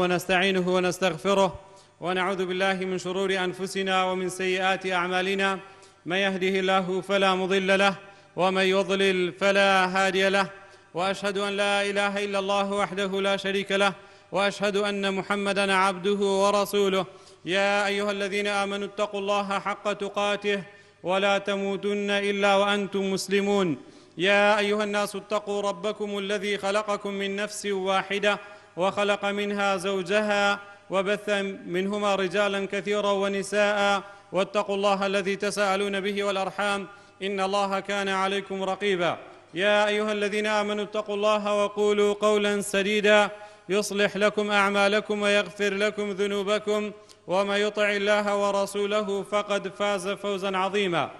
ونستعينه ونستغفره ونعوذ بالله من شرور أنفسنا ومن سيئات أعمالنا من يهده الله فلا مضل له ومن يضلل فلا هادي له وأشهد أن لا إله إلا الله وحده لا شريك له وأشهد أن محمدا عبده ورسوله يا أيها الذين آمنوا اتقوا الله حق تقاته ولا تموتن إلا وأنتم مسلمون يا أيها الناس اتقوا ربكم الذي خلقكم من نفس واحدة وخلق منها زوجها وبث منهما رجالا كثيرا ونساء واتقوا الله الذي تساءلون به والأرحام إن الله كان عليكم رقيبا يا أيها الذين آمنوا اتقوا الله وقولوا قولا سديدا يصلح لكم أعمالكم ويغفر لكم ذنوبكم وما يطع الله ورسوله فقد فاز فوزا عظيما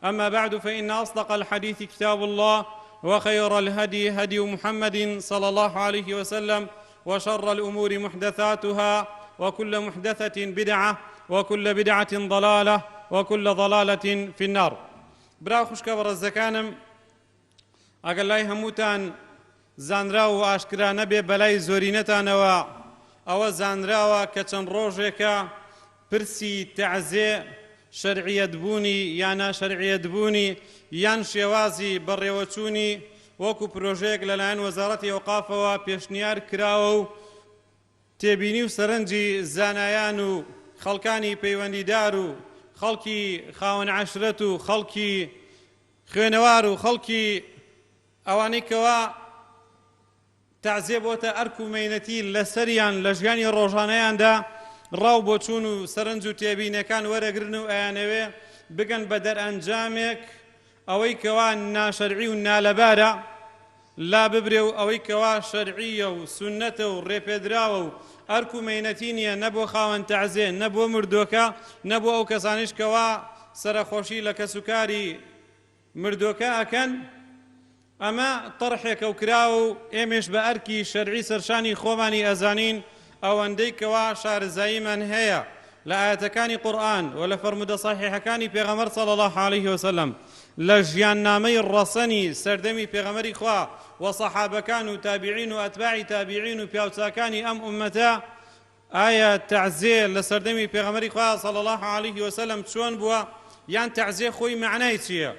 أما بعد فإن أصدق الحديث كتاب الله وخير الهدي هدي محمد صلى الله عليه وسلم وشر الأمور محدثاتها وكل محدثة بدعة وكل بدعة ضلالة وكل ضلالة في النار برا خوشکە بەڕێزەکانم ئەگەر لای هەمووتان زانراو و ئاشکرا نەبێ بەلای زۆرینەتانەوە ئەوە زانراوە کە چەند ڕۆژێکە پرسی تەعزێ شەرعیەت بوونی یا ناشەرعیەت بوونی یان شێوازی بەڕێوەچوونی وەکو پرۆژەیەک لەلایەن وەزارەتی ئەوقافەوە پێشنیار کراوە و تێبینی و سەرنجی زانایان و خەڵکانی پەیوەندیدار و خەڵکی خاوەن عەشرەت و خەڵکی خوێنەوار و خەڵکی ئەوانەی کەوا تەعزیە بۆتە ئەرک و مەینەتی لەسەریان لە ژیانی ڕۆژانەیاندا ڕاو بۆچوون و سەرنج و تێبینەکان وەرەگرن و ئەیانەوێ بگەن بە دەرئەنجامێک ئەوەی کەوا ناشەرعی و نالەبارە لا ببرێ و ئەوەی کەوا شەرعیە و سوننەتە و ڕێپێدراوە و ئەرک و مەینەتی نیە نە بۆ خاوەن تەعزێ نە بۆ مردۆکە نە بۆ ئەو کەسانیش کەوا سەرەخۆشی لە کەسوکاری مردۆکە ئەکەن ئەمە تەرحێکە و کراوە و ئێمەش بە ئەرکی شەرعی سەرشانی خۆمانی ئەزانین ئەوەندەی کەوا شارەزاییمان هەیە لە ئایەتەکانی قورئان و لە فەرموودە سەحیحەکانی پێغەمبەر صلی اللە علیه وسلم لە ژیاننامەی ڕەسەنی سەردەمی پێغەمبەری خوا و سەحابەکان و تابعین و ئەتباعی تابعین و پیاوچاکانی ئەم ئوممەتە ئایا تەعزێ لە سەردەمی پێغەمبەری خوا صلی اللە علیه وسلم چۆن بووە یان تەعزێ خۆی مەعنای چییە؟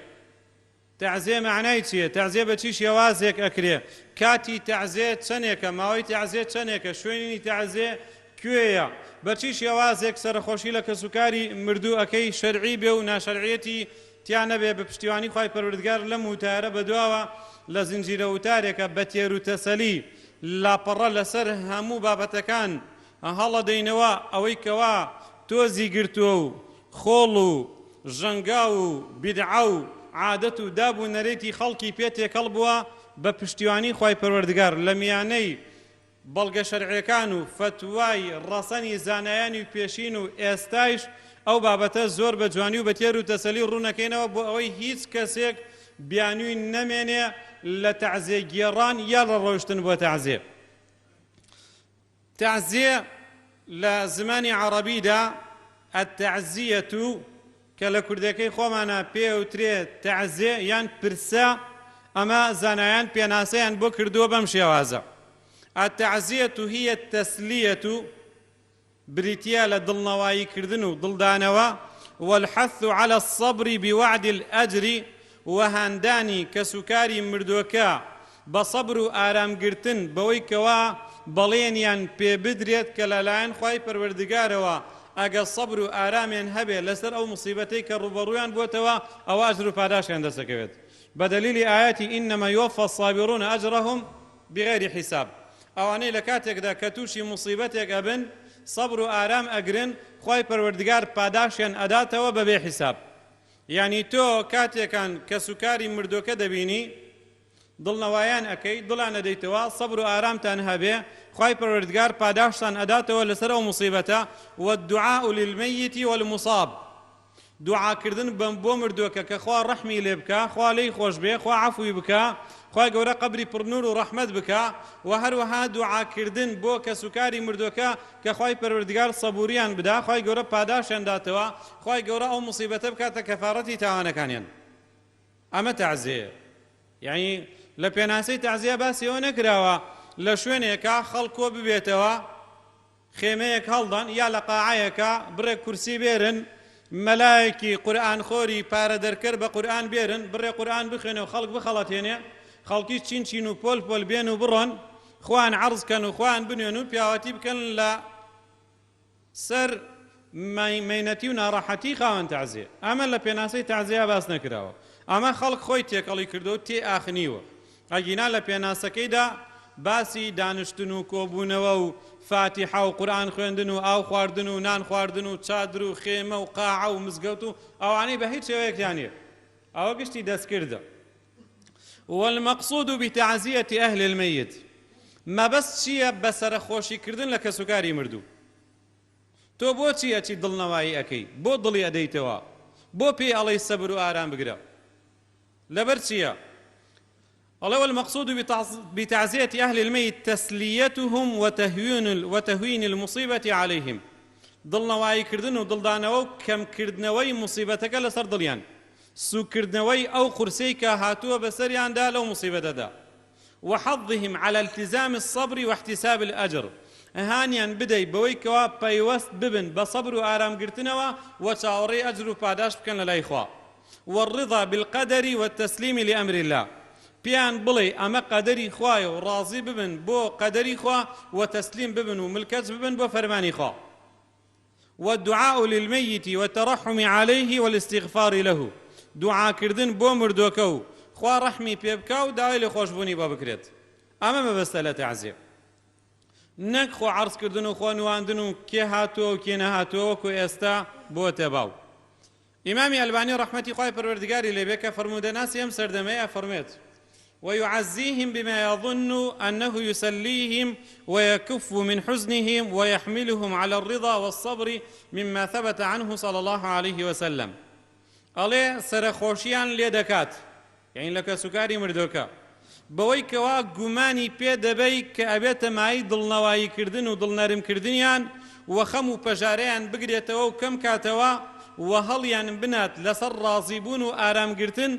تەعزیە مەعنای چیە؟ تەعزیە بە چی شێوازێک ئەکرێ؟ کاتی تەعزیە چەنێکە؟ ماوەی تەعزیە چەنێکە؟ شوێنی تەعزیە کوێیە؟ بە چی شێوازێک سەرەخۆشی لە کەسوکاری مردوو ئەکەی شەرعی بێ و ناشەرعیەتی تیا نەبێ بە پشتیوانی خوای پەروەردگار لەم وتارە بەدواوە لە زنجیرە وتارێکە بە تێروتەسەلی لاپەڕە لەسەر هەموو بابەتەکان هەڵەدەینەوە ئەوەی کەوا تۆزی گرتووە و خۆڵ و ژەنگاو و بیدعە و عادەت و داب و نەریتی خەڵکی پێ تێکەڵ بووە بە پشتیوانی خوای پەروەردگار لە میانەی بەڵگە شەرعیەکان و فەتوای ڕەسەنی زانایانی پێشین و ئێستایش ئەو بابەتە زۆر بە جوانی و بە تێر و تەسەلی ڕوونەکەینەوە بۆ ئەوەی هیچ کەسێک بیانووی نەمێنێ لە تەعزێ گێڕان یا لە ڕۆیشتن بۆ تەعزێ. تەعزیە لە زمانی عەڕەبیدا، التعزیە، کە لە کوردەکەی خۆمانا پێ ئەوترێ تەعزێ یان پرسە، ئەمە زانایان پێناسەیان بۆ کردووە بەم شێوازە، التعزیە هی التسلیە، بریتییە لە دڵنەواییکردن و دڵدانەوە، والحث علی الصبر بوعد الاجر، وە هاندانی کەسوکاری مردووەکە بە سەبر و ئارامگرتن بەوەی کەوا بەڵێنیان پێبدرێت کە لەلایەن خوای پەروەردگارەوە ئەگەر سەبر و ئارامیان هەبێت لەسەر ئەو موسیبەتەی کە ڕووبەڕوویان بووەتەوە ئەوا ئەجر و پاداشتیان دەستدەکەوێت بە دەلیلی ئایەتی انما یوفی الصابرون اجرهم بغیر حساب ئەوانەی لە کاتێکدا کە تووشی موسیبەتێک ئەبن سەبر و ئارام ئەگرن خوای پەروەردگار پاداشتیان ئەداتەوە بەبێ حیساب یانی تۆ کاتێکان کەسوکاری مردوەکە دەبینی دڵنەوایان ئەکەی دڵیان ئەدەیتەوە سەبر و ئارامتان هەبێ خوای پەروەردگار پاداشتان ئەداتەوە لەسەر ئەو موسیبەتە والدعاء للمیت والمصاب دوعاکردن بەم بۆ مردوەکە کە خوا ڕەحمی لێ بکا خوا لێی خۆش بێ خوا عەفوی بکا خوای گەورە قەبری پڕ نور و ڕەحمەت بکا وە هەروەها دوعاکردن بۆ کەسوکاری مردوەکە کە خوای پەروەردگار سەبوریان بدا خوای گەورە پاداشتیان داتەوە خوای گەورە ئەو موسیبەتە بکاتە کەفارەتی تاوانەکانیان ئەمە تەعزیەیە یعنی لە پێناسەی تەعزیە باسی ئەوە نەکراوە لە شوێنێکا خەڵک کۆ ببێتەوە. خێمەیەک هەڵدەن یا لە قاعەیەکا بڕێک کورسی بێرن، مەلایەکی قورئانخۆری پارە دەرکەر بە قورئان بێرن، بڕێ قورئان بخوێنێ و خەڵک بخەڵەتێنێ، خەڵکیش چین چین و پۆل پۆل بێن و بڕۆن، خۆیان عەرز کەن و خۆیان بنوێن و پیاوەتی بکەن لە سەر مەینەتی و ناڕەحەتی خاوەن تەعزیە. ئەمە لە پێناسەی تەعزیە باس نەکراوە. ئەمە خەڵک خۆی تێکەڵی کردووە و تێی ئاخنیوە. ئەگینا لە پێناسەکەیدا باسی دانشتن و کۆبوونەوە و فاتیحە و قورئان خوێندن و ئاو خواردن و نان خواردن و چادر و خێمە و قاعە و مزگەوت و ئەوانەی بە هیچ شێوەیەک تیا نییە. ئەوە گشتی دەستکردە. والمقصود بتعزیة اهل المیت مەبەست چییە بە سەرەخۆشی کردن لە کەسوکاری مردوو؟ تۆ بۆچی ئەچی دڵنەوایی ئەکەی؟ بۆ دڵی ئەدەیتەوە؟ بۆ پێی ئەڵێی سەبر و ئارام بگرە؟ لەبەر چییە؟ ئەڵێ والمقصود بتعزیة اهل المیت تسلیتهم وتهوین المصیبة علیهم دڵنەوایی کردن و دڵدانەوە و کەمکردنەوەی موسیبەتەکە لەسەر دڵیان، سووککردنەوەی ئەو قورسیەی کە هاتووە بەسەریاندا لەو موسیبەتەدا، وحضهم علی التزام الصبر واحتساب الاجر، هانیان بدەی بەوەی کەوا پەیوەست ببن بە سەبر و ئارامگرتنەوە و چاوەڕێی ئەجر و پاداشت بکەن لەلای خوا، والرضا بالقدر والتسلیم لامر اللە، پێیان بڵێی ئەمە قەدەری خوایە و ڕازی ببن بۆ قەدەری خوا و تەسلیم ببن و ملکەچ ببن بۆ فەرمانی خوا. والدعاء للمیت والترحم علیه والاستغفار له، دوعاکردن بۆ مردووەکە و خوا ڕەحمی پێ بکا و داوای لێخۆشبوونی بۆ بکرێت. ئەمە مەبەستە لە تەعزیە. نەک خۆ عەرز کردن و خۆ نواندن و کێ هاتووە و کێ نەهاتووە وەکو ئێستا بۆتە باو. ئیمامی ئەلبانی ڕەحمەتی خوای پەروەردگاری لێ بێ کە فەرموودەناسی ئەم سەردەمەیە ئەفەرموێت، ويعزيهم بما يظن أنه يسليهم ويكف من حزنهم ويحملهم على الرضا والصبر مما ثبت عنه صلى الله عليه وسلم. ئەڵێ سەرەخۆشیان لێ دەکات، یانی لە کەسوکاری مردووەکە، بەوەی کەوا گومانی پێ دەبەی کە ئەبێتە مایەی دڵنەوایی کردن و دڵنەرم کردنیان و خەم و پەژارەیان بگرێتەوە و کەم کاتەوە و هەڵیان بنات لەسەر ڕازی بوون و ئارام گرتن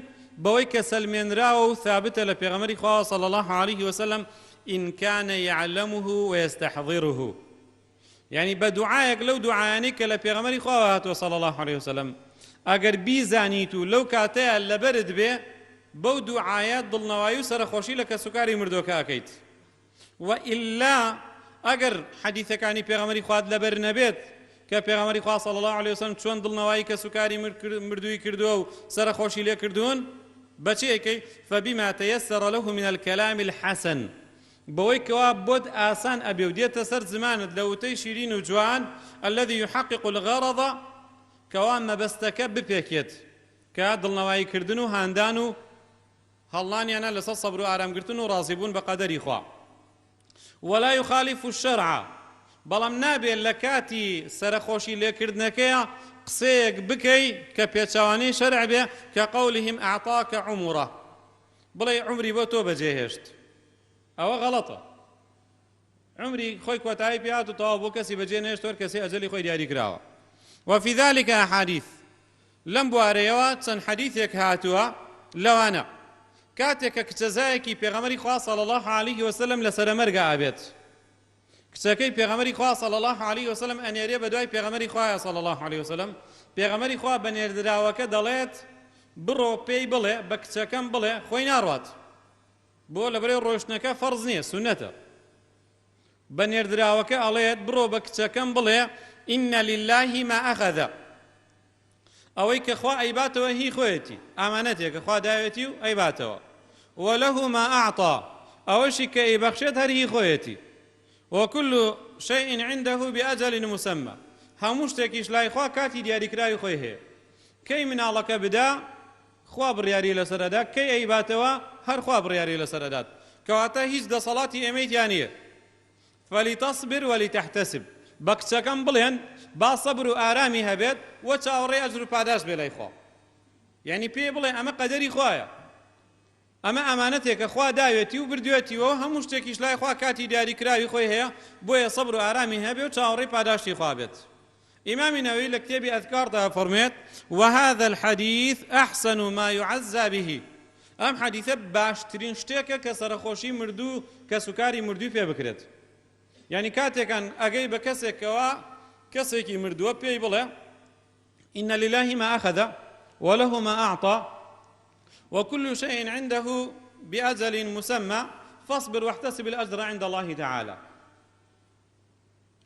بەوەی کە سەلمێنراوە و ثابتە لە پێغەمبەری خواوە صلی اللە علیه وسلم إن كان يعلمه ويستحضره یانی بە دوعایەک لەو دوعایانەی کە لە پێغەمبەری خواوە هاتووە صلی اللە علیه وسلم ئەگەر بیزانیت و لەو کاتەیە لەبەرت بێ بەو دوعایە دڵنەوایی و سەرەخۆشی لە کەسوکاری مردووەکە ئەکەیت و ئیلا ئەگەر حەدیثەکانی پێغەمبەری خوات لەبەر نەبێت کە پێغەمبەری خوا صلی الله علیه وسلم چۆن دڵنەوایی کەسوکاری مردووی کردووە و سەرەخۆشی لێ کردوون بەچی ئەیکەی فبما تيسر له من الكلام الحسن بەوەی کەوا بۆت ئاسان ئەبێ و دێتە سەر زمانت لە وتەی شیرین و جوان، الذی یحقق الغرض، کەوا مەبەستەکە بپێکێت، کە دڵنەوایی کردن و هاندان و هەڵنانیانە لەسەر سەبر و ئارامگرتن و ڕازی بوون بە قەدەری خوا. ولا یخالف الشرع، بەڵام نابێ لە کاتی سەرەخۆشی لێکردنەکەیا قسەیەک بکەی کە پێچەوانەی شەرع بێ، کقولهم اعطاک عمره، بڵێی عومری بۆ تۆ بەجێهێشت ئەوە غەڵەتە عومری خۆی کۆتایی پێهات و تەواو بۆ کەسی بەجێ نێشت هەر کەسی ئەجەلی خۆی دیاری کراوە وفي ذلك أحاديث لەم بوارەیەوە چەند حەدیثێک هاتووە لەوانە کاتێک کە کچەزایەکی پێغەمبەری خوا صلی الله علیه وسلم لە سەرەمەرگا ئەبێت کچەکەی پێغەمبەری خوا صلی اللە علیه وسلم ئەنێرێ بەدوای پێغەمبەری خوایە صلی اللە علیه وسلم پێغەمبەری خوا بە نێردراوەکە دەڵێت بڕۆ پێی بڵێ بە کچەکەم بڵێ خۆی ناڕوات بۆ لەبەرەی ڕۆشتنەکە فەرز نییە سونەتە بە نێردراوەکە ئەڵێت بڕۆ بە کچەکەم بڵێ إن لله ما أخذ ئەوەی کە خوا ئەیباتەوە هی خۆیەتی، ئامانەتێکە خوا داوێتی و ئەیباتەوە، وله ما اعطی، ئەوەشی کە ئەیبەخشێت هەر هی خۆیەتی، وکل شیء عنده بأجل مسمی، هەموو شتێکیش لای خوا کاتی دیاریکراوی خۆی هەیە، کەی مناڵەکە بدا خوا بڕیاری لەسەر ئەدا، کەی ئەیباتەوە هەر خوا بڕیاری لەسەر ئەدات، کەواتە هیچ دەسەڵاتی ئێمەی تیا نییە. فلتصبر ولتحتسب بە کچەکەم بڵێن با سەبر و ئارامی هەبێت و چاوەڕێی ئەجر و پاداشت بێ لای خوا یعنی پێی بڵێ ئەمە قەدەری خوایە ئەمە ئەمانەتێکە خوا داوێتی و بردوێتیەوە هەموو شتێکیش لای خوا کاتی دیاریکراوی خۆی هەیە بۆیە سەبر و ئارامی هەبێ و چاوەڕێی پاداشتی خوا بێت ئیمامی نەوەوی لە کتێبی ئەذکاردا ئەفەرموێت، وهذا الحدیث احسن ما یعزی به، ئەم حەدیثە باشترین شتێکە کە سەرەخۆشی مردوو کەسوکاری مردووی پێ بکرێت. یعنی کاتێکان ئەگەی بە کەسێکەوە کەسێکی مردووە پێی بڵێ إن لله ما أخذ وله ما أعطى وكل شيء عنده بأجل مسمى فاصبر واحتسب الأجر عند الله تعالى.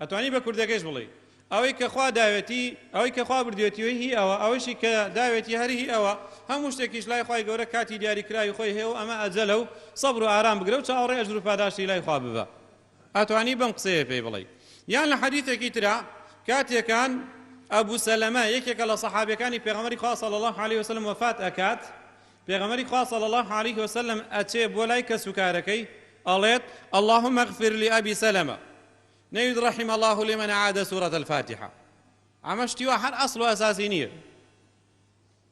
ئەتوانی بە کوردەکەیش بڵێی ئەوەی کە خوا داوێتی ئەوەی کە خوا بردوێتی هی ئەوە ئەوەشی کە داوێتی هەر هی ئەوە هەموو شتێکیش لای خوای گەورە کاتی دیاریکراوی خۆی هەیە و ئەمە ئەجەلە و سەبر و ئارام بگرە و چاوەڕێی ئەجر و پاداشتی لای خوا ببە. ئەتوانی بەم قسەیە پێی بڵێی. یان لە حەدیثێکی ترا کاتێکان ئەبو سەلەمە یەکێکە لە سەحابیەکانی پێغەمبەری خوا صلی اللە علیه وسلم وەفات ئەکات پێغەمبەری خوا صلی اللە علیه وسلم ئەچێ بۆ لای کەسوکارەکەی ئەڵێت اللهم اغفر لأبي سلمة نەوید رحم الله لمن عاد سورة الفاتحة. ئەمە شتی وا هەر ئەسڵ و ئەساسی نییە.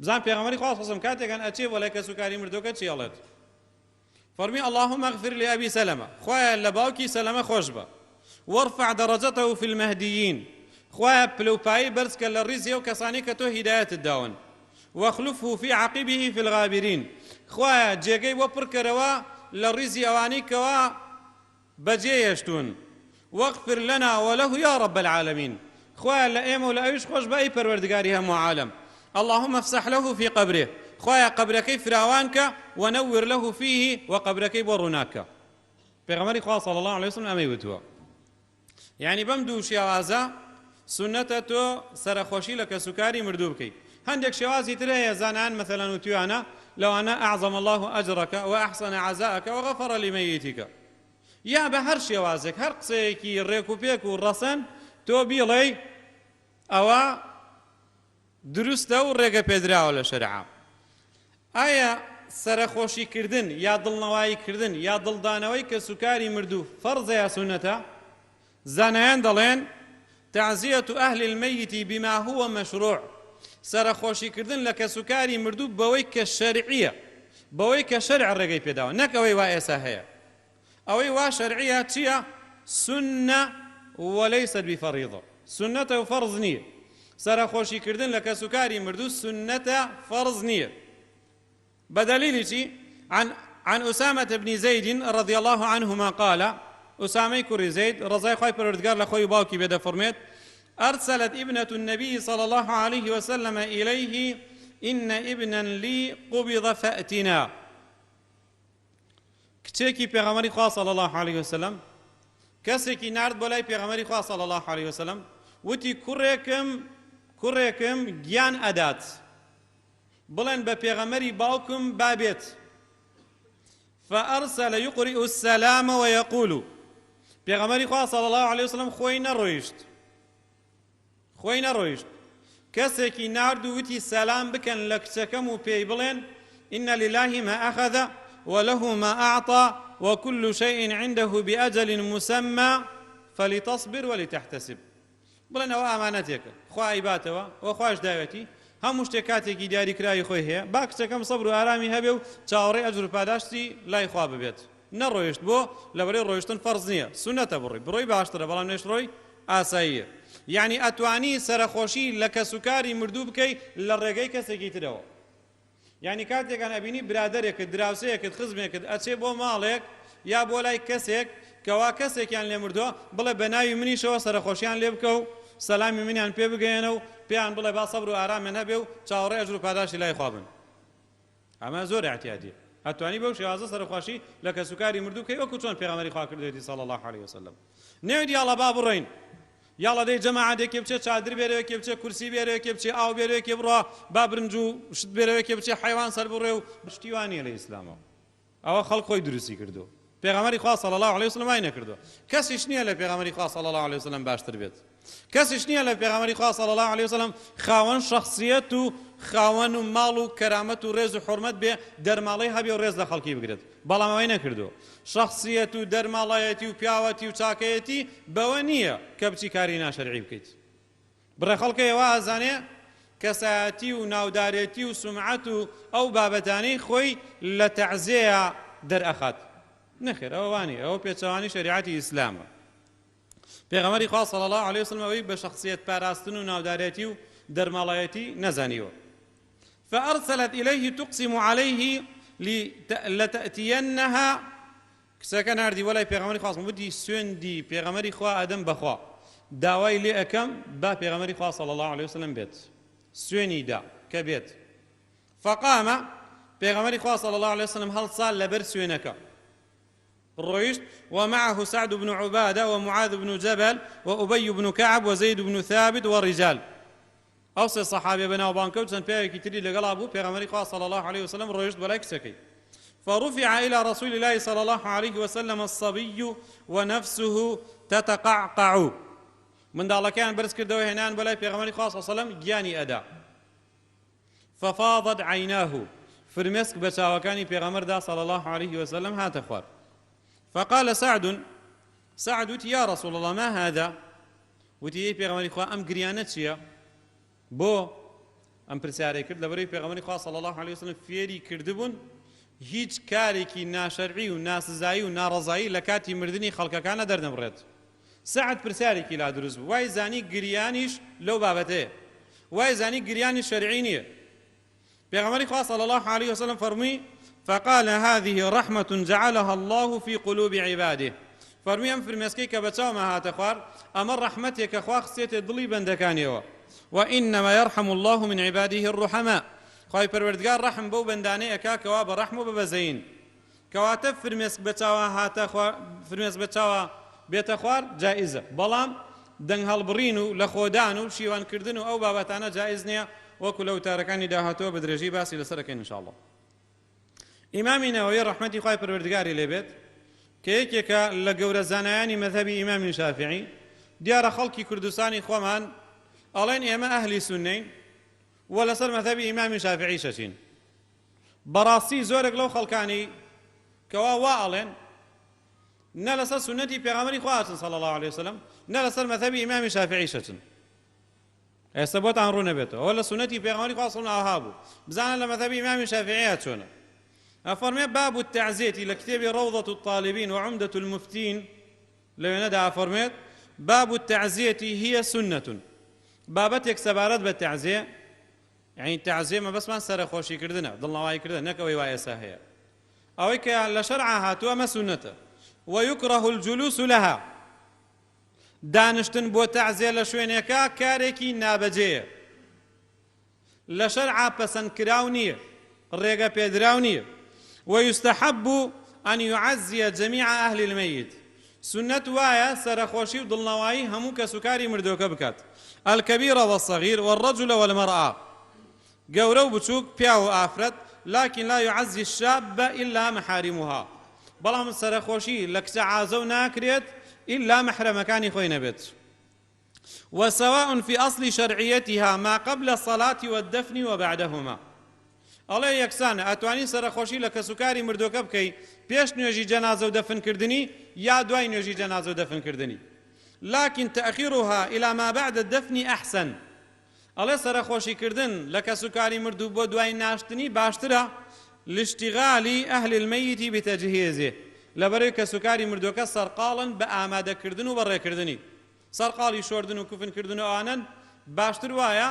بزان پێغەمبەری خوا صلی اللە علیه وسلم کاتێکان ئەچێ بۆ لای کەسوکاری مردووەکە چی ئەڵێت؟ فەرمی اللهم اغفر لأبي سلمة خوایە لە باوکی سەلەمە خۆش بە وارفع درجته في المهديين خوایە پلە و پایەی بەرز کە لە ڕیزی ئەو کەسانەی کە تۆ هیدایەتت داون واخلفه في عقبه في الغابرين خوایە جێگەی بۆ پڕکەرەوە لە ڕیزی ئەوانەی کەوا بەجێ هێشتوون واغفر لنا وله یا رب العالمین خوایە لە ئێمە و لە ئەویش خۆش بە ئەی پەروەردگاری هەموو عالەم اللهم افسح له في قبره خوایە قەبرەکەی فراوان کە ونور له فيه و قەبرەکەی بۆ ڕووناک کە. پێغەمبەری خوا صلی اللە علیه وسلم ئەمەی وتووە. یعنی بەم دوو شێوازە سوننەتە تۆ سەرەخۆشی لە کەسوکاری مردوو بکەی. هەندێک شێوازی تر هەیە زانایان مەسەلەن وتویانە لەوانە اعظم اللە اجرک واحسن عزاءک وغفر لمیتک یا بە هەر شێوازێک هەر قسەیەکی ڕێک و پێک و ڕەسەن تۆ بیڵێی ئەوە دروستە و ڕێگە پێدراوە لە شەرعا. ئایا سەرەخۆشی کردن یا دڵنەوایی کردن یا دڵدانەوەی کەسوکاری مردوو فەرزە یا سوننەتە؟ زانایان دەڵێن، تعزیە اهل المیت بما هو مشروع، سەرەخۆشی کردن لە کەسوکاری مردوو بەوەی کە شەرعیە، بەوەی کە شەرع ڕێگەی پێداوە، نەک ئەوەی وا ئێسا هەیە. ئەوەی وا شەرعیە چیە؟ سوننە وليست بفریضە، سوننەتە و فەرز نیە. سەرەخۆشی کردن لە کەسوکاری مردوو سوننەتە فەرز نیە. بە دەلیلی چی؟ عن عن أسامة بن زيد رضي الله عنهما قال ئوسامەی کوڕی زەید ڕەزای خوای پەروەردگار لە خۆی و باوکی بێ دەفەرموێت أرسلت ابنة النبي صلى الله عليه وسلم إليه إن ابنا لي قبض فأتنا. کچێکی پێغەمبەری خوا صلی الله علیه وسلم کەسێکی نارد بۆ لای پێغەمبەری خوا صلی الله علیه وسلم وتی کوڕێکم کوڕێکم گیان ئەدات بڵێن بە پێغەمبەری باوکم با بێت فأرسل يقرئ السلام ويقول پێغەمبەری خوا صلی الله علیه وسلم خۆی نەڕۆیشت خۆی نەڕۆیشت کەسێکی نارد و وتی سەلام بکەن لە کچەکەم و پێی بڵێن إن لله ما أخذ وله ما أعطى وكل شيء عنده بأجل مسمى فلتصبر ولتحتسب. بڵێن ئەوە ئامانەتێکە خوا ئەیباتەوە و خواش داوێتی هەموو شتێک کاتێکی دیاریکراوی خۆی هەیە با کچەکەم سەبر و ئارامی هەبێ و چاوەڕێی ئەجر و پاداشتی لای خوا ببێت. نەڕۆیشت بۆ لەبەرەی ڕۆیشتن فەرز نییە سوننەتە بڕۆی بڕۆی باشترە بەڵام نەشڕۆی ئاساییە یەعنی ئەتوانی سەرەخۆشی لە کەسوکاری مردوو بکەی لە ڕێگەی کەسێکی ترەوە یەعنی کاتێکان ئەبینی برادەرێکت دراوسێیەکت خزمێکت ئەچێ بۆ ماڵێک یا بۆ لای کەسێک کەوا کەسێکیان لێ مردووە بڵێ بە ناوی منیشەوە سەرەخۆشیان لێ بکە و سەلامی منیان پێ بگەیەنە و پێیان بڵێ با سەبر و ئارامیان هەبێ و چاوەڕێی ئەجر و پاداشتی لای خوا بن. ئەمە زۆر ئیعتیادیە ئەتوانی بەو شێوازە سەرخواشی لە کەسوکاری مردوو بکەی وەکو چۆن پێغەمبەری خوا کردوێتی صلی الله علیه وسلم نەوێت یاڵا با بڕۆین یاڵا دەی جەماعەت یەکێ بچێ چادر بێرێ یەکێ بچێ کورسی بێرێ یەکێ بچێ ئاو بێرێ یەکێ بڕوا با برنج و شت بێرێ یەکێ بچێ حەیوان سەر بڕێ و شتی وا نییە لە ئیسلامەوە ئەوە خەڵک خۆی دروستی کردووە پێغەمبەری خوا صلی اللە علیه وسلم وای نەکردووە کەسیش نییە لە پێغەمبەری خوا صلی اللە علیه وسلم باشتر بێت کەسیش نییە لە پێغەمبەری خوا صلی اللە علیه وسلم خاوەن شخصیت و خاوەن و ماڵ و کەرامەت و ڕێز و حرمەت بێ دەرماڵەی هەبێ و ڕێز لە خەڵکی بگرێت بەڵام ئەوەی نەکردووە شخصیت و دەرماڵایەتی و پیاوەتی و چاکەیەتی بەوە نییە کە بچی کاری ناشەرعی بکەیت بڕێ خەڵک هەیە وا ئەزانێ کەسایەتی و ناودارێتی و سومعەت و ئەو بابەتانەی خۆی لە تەعزیەیا دەرئەخات. نەخێر ئەوە وا نییە، ئەوە پێچەوانەی شەریعەتی ئیسلامە. پێغەمبەری خوا صلی اللە علیە وسلم ئەوەی بە شەخسیەت پاراستن و ناودارێتی و دەرماڵایەتی نەزانیوە. فأرسلت إليه تقسم عليه لتأتينها. کچەکە ناردی بۆ لای پێغەمبەری خوا وتی سوێندی پێغەمبەری خوا ئەدەم بەخوا داوای لێ ئەکەم با پێغەمبەری خوا صلی الله علیه وسلم بێت. سوێنی دا کە بێت. فقام، پێغەمبەری خوا صلی الله علیه وسلم هەڵسا لەبەر سوێنەکە ڕۆیشت، ومعه سعد بن عبادة ومعاذ بن جبل وأبي بن كعب وزيد بن ثابت ورجال. ئەو سێ سەحابیە بەناوبانگکە و چەند پیاوێکی تری لەگەڵا بوو، پێغەمبەری خوا صلی اللە علیه وسلم ڕۆیشت بۆ لای کچەکەی. فرفع الی رسول اللە صلی اللە علیه وسلم الصبی ونفسه تتقعقع، منداڵەکەیان بەرز کردەوە هێنایان بۆ لای پێغەمبەری خوا صلی اللە علیه وسلم گیانی ئەدا. ففاضت عیناه، فرمێسک بە چاوەکانی پێغەمبەردا صلی اللە علیه وسلم هاتە خوار. فقال سعد، سعد وتی یا رسول اللە ما هذا، وتی، ئەی پێغەمبەری خوا ئەم گریانە چییە؟ بۆ ئەم پرسیارەی کرد؟ لەبەرئەوەی پێغەمبەری خوا صلی اللە علیە وسلم فێری کردبوون هیچ کارێکی ناشەرعی و ناسزایی و ناڕەزایی لە کاتی مردنی خەڵکەکانە دەرنەبڕێت. سەعد پرسیارێکی لا دروست بوو، وای زانی گریانیش لەو بابەتەیە، وای زانی گریانی شەرعی نییە. پێغەمبەری خوا صلی اللە علیه وسلم فەرمووی فقال هذه رحمة جعلها الله في قلوب عباده، فەرمووی ئەم فرمێسکەی کە بە چاوما هاتە خوار ئەمە ڕەحمەتێکە خوا خستێتێ دڵی بەندەکانیەوە، وإنما يرحم الله من عباده الرحماء، خوای پەروەردگار ڕەحم بەو بەندانەی ئەکا کەوا بە ڕەحم و بە بەزەیین. کەواتە فرمێسک بە چاوا هاتە خوار، فرمێسک بە چاوا بێتە خوار جائیزە، بەڵام دەنگ هەڵبڕین و لەخۆدان و شیوان کردن و ئەو بابەتانە جائیز نییە، وەکو لە وتارەکانی داهاتووە بە درێژی باسی لەسەر ئەکەین ان شاء اللە. ئیمامی نەوەوی ڕەحمەتی خوای پەروەردگاری لێ بێت کە یەکێکە لە گەورە زانایانی مەزهەبی ئیمامی شافعی، دیارە خەڵکی کوردستانی خۆمان ئەڵێن ئێمە ئەهلی سوننەین و لەسەر مەزهەبی ئیمامی شافعیش ئەچین، بەڕاستی زۆرێک لەو خەڵکانەی کەوا وا ئەڵێن نە لەسەر سوننەتی پێغەمبەری خوا ئەچن صلی اللە علیه وسلم، نە لەسەر مەزهەبی ئیمامی شافعیش ئەچن. ئێستا بۆتان ڕوون نەبێتەوە ئەوە لە سوننەتی پێغەمبەری خوا صلی اللە ئاها بوو، بزانە لە مەزهەبی ئیمامی شافعیە چۆنە. ئەفەرمێ باب التعزیة لە کتێبی ڕەوضة الطالبین وعمدة المفتین لەوێنەدا ئەفەرموێت باب التعزیة هی سنة، بابەتێک سەبارەت بە تەعزیە، یەعنی تەعزیە مەبەستمان سەرەخۆشی کردنە، دڵنەوایی کردنە، نەک ئەوەی وا ئێستا هەیە. ئەوەی کە لە شەرعا هاتووە ئەمە سوننەتە. ویکرە الجلوس لها، دانیشتن بۆ تەعزیە لە شوێنێکا کارێکی نابەجێیە، لە شەرعا پەسەندکراو نییە، ڕێگە پێدراو نییە. ویستحب ان یعزی جمیع اهل المیت، سوننەت وایە سەرەخۆشی و دڵنەوایی هەموو کەسوکاری مردووەکە بکات، الکبیر والصغیر والرجل والمرأە، گەورە و بچووک، پیاو و ئافرەت، لکن لا یعزی الشابە الا محارمها، بەڵام سەرەخۆشی لە کچە عازەو ناکرێت ئیلا مەحرەمەکانی خۆی نەبێت. وسواء فی اصل شرعیتها ما قبل الصلاة والدفن وبعدهما، ئەڵێ یەکسانە ئەتوانی سەرەخۆشی لە کەسوکاری مردووەکە بکەی پێش نوێژی جەنازە و دەفنکردنی یا دوای نوێژی جەنازە و دەفنکردنی، لکن تأخیرها الی ما بعد الدفن احسن، ئەڵێ سەرەخۆشی کردن لە کەسوکاری مردوو بۆ دوای ناشتنی باشترە، لاشتغال اهل المیت بتجهیزه، لەبەرئەوەی کەسوکاری مردووەکە سەرقاڵن بە ئامادەکردن و بەڕێکردنی، سەرقاڵی شۆردن و کفن کردن و ئەوانەن، باشتر وایە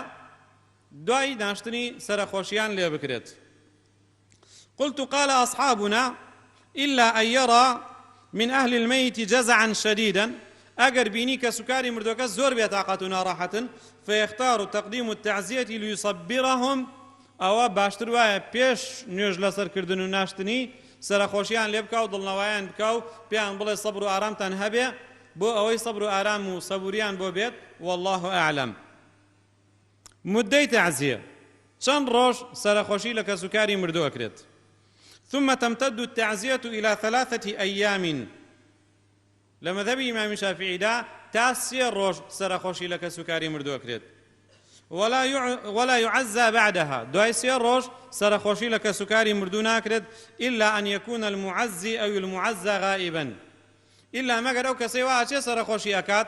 دوای ناشتنی سەرەخۆشیان لێ بکرێت. قلت قال اصحابنا الا ان یری من اهل المیت جزعا شدیدا، ئەگەر بینی کەسوکاری مردوەکە زۆر بێتاقەت و ناڕەحەتن، فیختار تقدیم التعزیە لیصبرهم، ئەوە باشتر وایە پێش نوێژ لەسەر کردن و ناشتنی سەرەخۆشیان لێ بکا و دڵنەوایان بکا و پێیان بڵێ سەبر و ئارامتان هەبێ بۆ ئەوەی سەبر و ئارام و سەبوریان بۆ بێت، واللە اعلم. مودەی تەعزیە، چەند ڕۆژ سەرەخۆشی لە کەسوکاری مردوو ئەکرێت؟ ثم تمتد التعزیە الی ثلاثة ایام، لە مەزهەبی ئیمامی شافیعیدا تا سێ ڕۆژ سەرەخۆشی لە کەسوکاری مردوو ئەکرێت، ولا يعزى بعدها، دوای سێ ڕۆژ سەرەخۆشی لە کەسوکاری مردوو ناکرێت، الا ان يكون المعزی او المعزى غائبا، ئیلا مەگەر ئەو کەسەی وا ئەچێ سەرەخۆشی ئەکات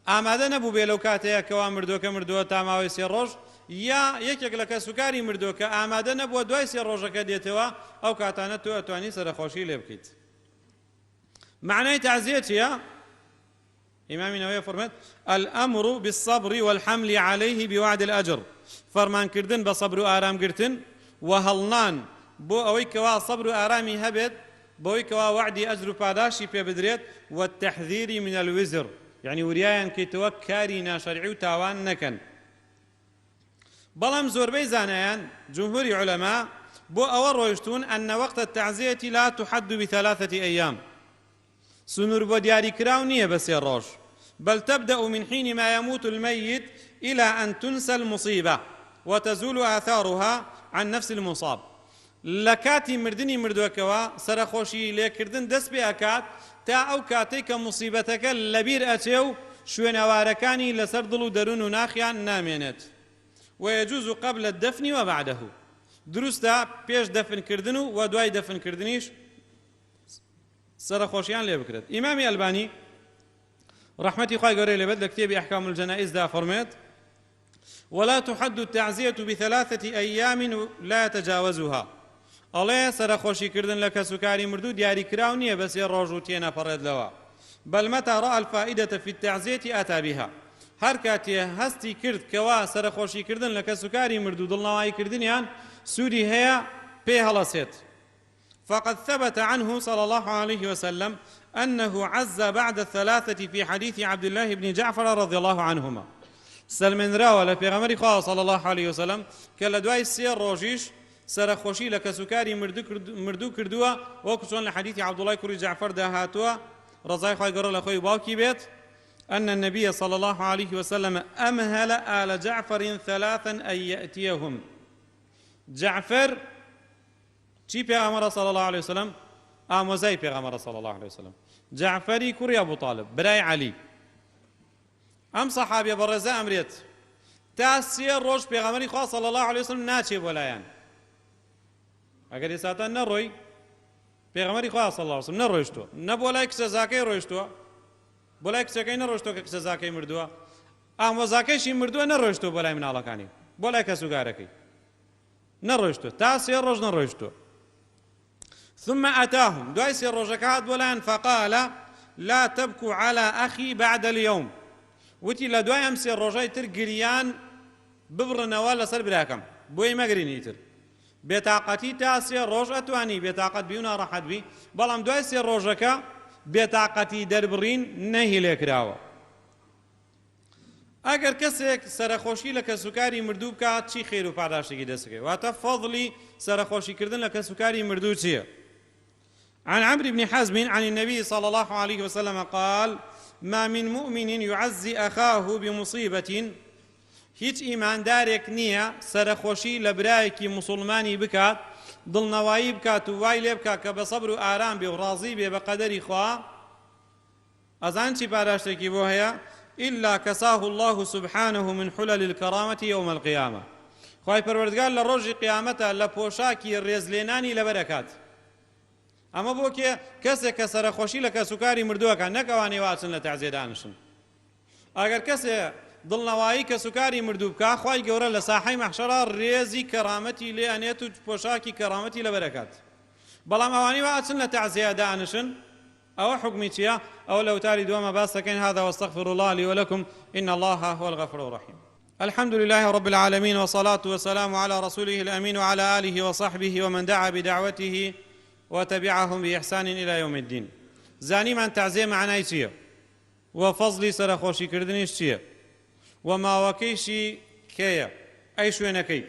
ئامادە نەبووبێ لەو کاتەیا کەوا مردووەکە مردووە تا ماوەی سێ ڕۆژ، یا یەکێک لە کەسوکاری مردووەکە ئامادە نەبووە دوای سێ ڕۆژەکە دێتەوە، ئەو کاتانە تۆ ئەتوانی سەرەخۆشی لێ بکەیت. مەعنای تەعزیە چییە؟ ئیمامی نەوەوی فەرموێت، الامر بالصبر والحمل علیه بوعد الاجر، فەرمانکردن بە سەبر و ئارامگرتن و هەڵنان بۆ ئەوەی کەوا سەبر و ئارامی هەبێت. بەوەی کەوا وەعدی ئەجر و پاداشتی پێ بدرێت، والتحذیر من الوزر، یەعنی وریایان کەیتەوە کاری ناشەرعی و تاوان نەکەن. بەڵام زۆربەی زانایان، جمهوری علماء، بۆ ئەوە ڕۆیشتوون ان وقت التعزیە لا تحد بثلاثة ایام، سنوور بۆ دیاری کراو نییە بە سێ ڕۆژ، بل تبدأ من حین ما يموت المیت الی ان تنسى المصیبە وتزول آثارها عن نفس المصاب، لە کاتی مردنی مردوەکەوە سەرەخۆشی لێکردن دەست پێ ئەکات تا ئەو کاتەی کە موسیبەتەکە لەبیر ئەچێ و شوێنەوارەکانی لەسەر دڵ و دەروون و ناخیان نامێنێت. ويجوز قبل الدفن وبعده دروستە پێش دەفن کردن و وە دوای دەفن کردنیش سەرەخۆشیان لێ بکرێت. ئیمامی ئەلبانی ڕەحمەتی خوای گەورەی لێ بێت لە کتێبی احکام الجنائز دا فەرموێت ولا تحد التعزیە بثلاثة ایام لا یتجاوزها ئەڵێ سەرەخۆشی کردن لە کەسوکاری مردوو دیاریکراو نییە بە سێ ڕۆژ و تێنەپەڕێت لەوە بل متى رأى الفائدة في التعزیة أتى بها هەر کاتێ هەستی کرد کەوا سەرەخۆشی کردن لە کەسوکاری مردوو دڵنەوایی کردنیان سوودی هەیە پێی هەڵەسێت. فقد ثبت عنه صلى الله عليه وسلم أنه عز بعد الثلاثة في حديث عبد الله بن جعفر رضي الله عنهما سەلمێنراوە لە پێغەمبەری خوا صلی الله علیه وسلم کە لە دوای سێ ڕۆژیش سەرەخۆشی لە کەسوکاری مردوو کردووە وەکو چۆن لە حەدیثی عەبدوڵای کوڕی جەعفەردا هاتووە ڕەزای خوای گەورە لە خۆی و باوکی بێت أن النبي صلى الله عليه وسلم أمهل آل جعفر ثلاثا أن يأتيهم جعفر چی پێغەمبەرە صلی اللە علیە وسلم؟ ئامۆزای پێغەمبەرە صلی اللە علیە وسلم جەعفەری کوڕی ئەبو تاڵب برای عەلی. ئەم سەحابیە بەڕێزە ئەمرێت تا سێ ڕۆژ پێغەمبەری خوا صلی اللە علیە وسلم ناچێ بۆ لایان. ئەگەر ئێساتان نەڕۆی پێغەمبەری خوا صلی اللە علیه وسلم نەڕۆیشتووە نە بۆ لای کچەزاکەی ڕۆیشتووە بۆ لای کچەکەی نەڕۆیشتووە کە کچەزاکەی مردووە ئامۆزاکەیشی مردووە نەڕۆیشتووە بۆ لای مناڵەکانی بۆ لای کەسوکارەکەی نەڕۆیشتووە تا سێ ڕۆژ نەڕۆیشتووە ثم أتاهم دوای سێ ڕۆژەکە هات بۆ لایان فقال لا تبكوا على أخي بعد اليوم وتی لە دوای ئەم سێ ڕۆژەی تر گریان ببڕنەوە لەسەر براکەم بۆی مەگرین ئیتر بێتاقەتی تا سێ ڕۆژ ئەتوانی بێتاقەت بی و ناڕەحەت بی بەڵام دوای سێ ڕۆژەکە بێتاقەتی دەربڕین نەهی لێکراوە ئەگەر کەسێک سەرەخۆشی لە کەسوکاری مردوو بکات چی خێر و پاداشتێکی دەست بکەوێت؟ واتە فەزڵی سەرەخۆشی کردن لە کەسوکاری مردوو چییە؟ عن عمرو بن حزم عن النبي صلى الله عليه وسلم قال ما من مؤمن يعزي أخاه بمصيبة هیچ ئیماندارێک نییە سەرەخۆشی لە برایەکی موسڵمانی بکات دڵنەوایی بکات و وای لێ بکات کە بە سەبر و ئارام بێ و ڕازی بێ بە قەدەری خوا ئەزان چی پاداشتێکی بۆ هەیە الا کساه اللە سبحانه من حلل الکرامە یوم القیامە خوای پەروەردگار لە ڕۆژی قیامەتا لە پۆشاکی ڕێزلێنانی لەبەر ئەکات ئەمە بۆ کێ کەسێک کە سەرەخۆشی لە کەسوکاری مردووەکە نەک ئەوانەی واچن لە تەعزیە دانیشن ئەگەر کەسێ دڵنەوایی کەسوکاری مردوو بکا خوای گەورە لە ساحەی مەحشەرا ڕێزی کەرامەتی لێ ئەنێت و پۆشاکی کەرامەتی لەبەر ئەکات بەڵام ئەوانەی وا ئەچن لە تەعزیە دانیشن ئەوە حوکمی چیە؟ ئەوە لە وتاری دووەما باس دەکەین هذا واستغفر اللە لی ولکم ان اللە هو الغفور الرحیم. الحمد لله رب العالمین والصلاة والسلام علی رسوله الامین وعلی آله وصحبه ومن دعا بدعوته وتبعهم بإحسان الی یوم الدین. زانیمان تەعزیە مەعنای چیە و فەزڵی سەرەخۆشی کردنیش چیە و ماوەکەیشی کەیە ئەی شوێنەکەی؟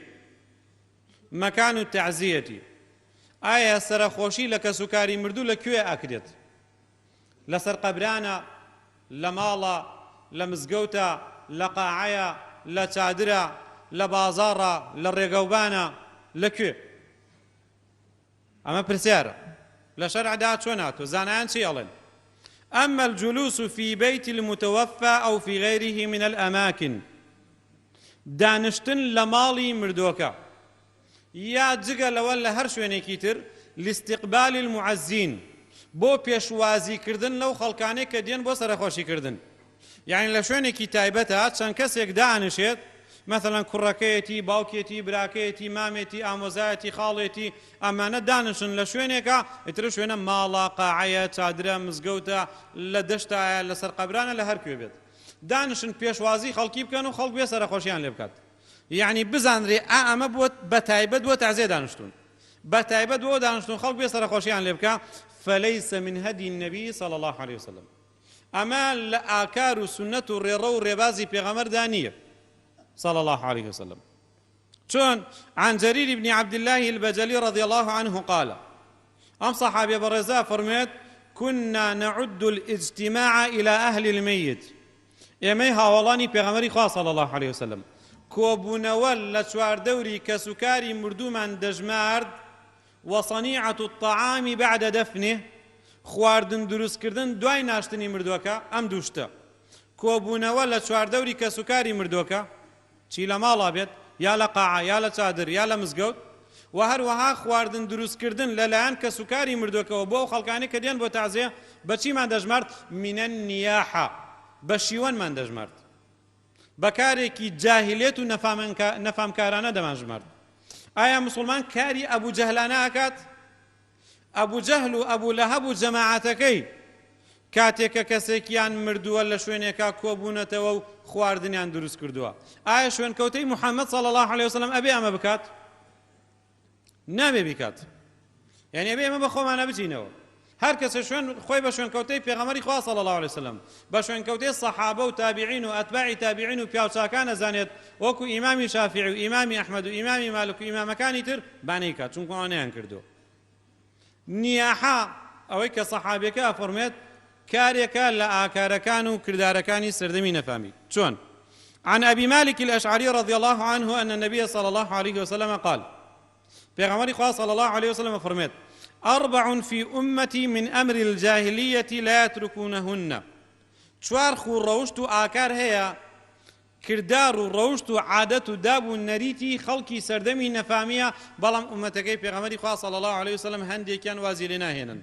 مکان التعزیە ئایا سەرەخۆشی لە کەسوکاری مردوو لە کوێ ئەکرێت؟ لەسەر قەبرانە؟ لە ماڵە؟ لە مزگەوتە؟ لە قاعەیە؟ لە چادرە؟ لە بازاڕە؟ لە ڕێگەوبانە؟ لە کوێ؟ ئەمە پرسیارە لە شەرعدا چۆن هاتووە زانایان چی ئەڵێن؟ أما الجلوس في بيت المتوفى أو في غيره من الأماكن دانشتن لە ماڵی مردووەکە یا جگە لەوە لە هەر شوێنێکی تر لاستقبال المعزین بۆ پێشوازی کردن لەو خەڵکانەی کە دێن بۆ سەرەخۆشی کردن یعنی لە شوێنێکی تایبەتە چەند کەسێک دانیشێت مەسەلەن کوڕەکەیەتی باوکێتی براکەیەتی مامێتی ئامۆزایەتی خاڵێتی ئەمانە دانیشن لە شوێنێکە ئیتر شوێنە ماڵە قاعەیە چادرە مزگەوتە لە دەشتایە لەسەر قەبرانە لە هەر کوێ بێت دانیشن پێشوازی خەڵکی بکەن و خەڵک بێ سەرەخۆشیان لێ بکات یعنی بزانرێ ئا ئەمە بۆ بە تایبەت بۆ تەعزیە دانیشتوون. بە تایبەت بۆ دانیشتن خەڵک بێ سەرەخۆشیان لێ بکا فليس من هدي النبي صلى الله عليه وسلم ئەمە لە ئاکار و سوننەت و ڕێڕەو و ڕێبازی پێغەمبەردا نییە صلى الله عليه وسلم. چۆن؟ عن جرير بن عبد الله البجلي رضي الله عنه قال، ئەم صەحابیە بەڕێزە ئەفەرموێت، كنا نعد الاجتماع إلى أهل الميت، ئێمەی هاوەڵانی پێغەمبەری خوا صلی الله علیه وسلم کۆبوونەوە لە چواردەوری کەسوکاری مردوومان دەژمارد، وصنيعة الطعام بعد دفنه، خواردن دروستکردن دوای ناشتنی مردووەکە، ئەم دوو شتە، کۆبوونەوە لە چواردەوری کەسوکاری مردووەکە، چی لە ماڵا بێت یا لە قاعە یا لە چادر یا لە مزگەوت، وە هەروەها خواردن دروستکردن لە لایەن کەسوکاری مردووەکەوە بۆ ئەو خەڵکانەی کە دێن بۆ تەعزیە، بە چیمان دەژمارد؟ من النیاحە، بە شیوەنمان دەژمارد. بە کارێکی جاهیلێت و نەفامکارانە دەمانژمارد. ئایا موسڵمان کاری ئەبو جەهلانە ئەکات؟ ئەبو جەهل و ئەبو لەهەب و جەماعەتەکەی کاتێک کە کەسێکیان مردووە لە شوێنێکا کۆبوونەتەوە و خواردنیان دروست کردووە. ئایا شوێنکەوتەی محەممەد صلی اللە علیه وسلم ئەبێ ئەمە بکات؟ نابێ بیکات. یعنی ئەبێ ئێمە بە خۆمانە بچینەوە. هەر کەسێ شوێن خۆی بە شوێنکەوتەی پێغەمبەری خوا صلی اللە علیه وسلم بە شوێنکەوتەی سەحابە و تابعین و ئەتباعی تابعین و پیاوچاکان ئەزانێت وەکو ئیمامی شافعی و ئیمامی ئەحمەد و ئیمامی مالک و ئیمامەکانی تر با نەیکات چونکو ئەوان نەیان کردووە. نیاحە ئەوەی کە سەحابیەکە ئەفەرموێت کارێکە لە ئاکارەکان و کردارەکانی سەردەمی نەفامی. چۆن؟ عن أبي مالك الأشعري رضي الله عنه أن النبي صلى الله عليه وسلم قال پێغەمبەری خوا صلی الله علیه وسلم ئەفەرموێت أربع في أمتي من أمر الجاهلية لا يتركونهن چوار خوو ڕەوشت و ئاکار هەیە کردار و ڕەوشت و عادەت و داب و نەریتی خەڵکی سەردەمی نەفامیە بەڵام ئومەتەکەی پێغەمبەری خوا صلی الله علیه وسلم هەندێکیان وازی لێ ناهێنن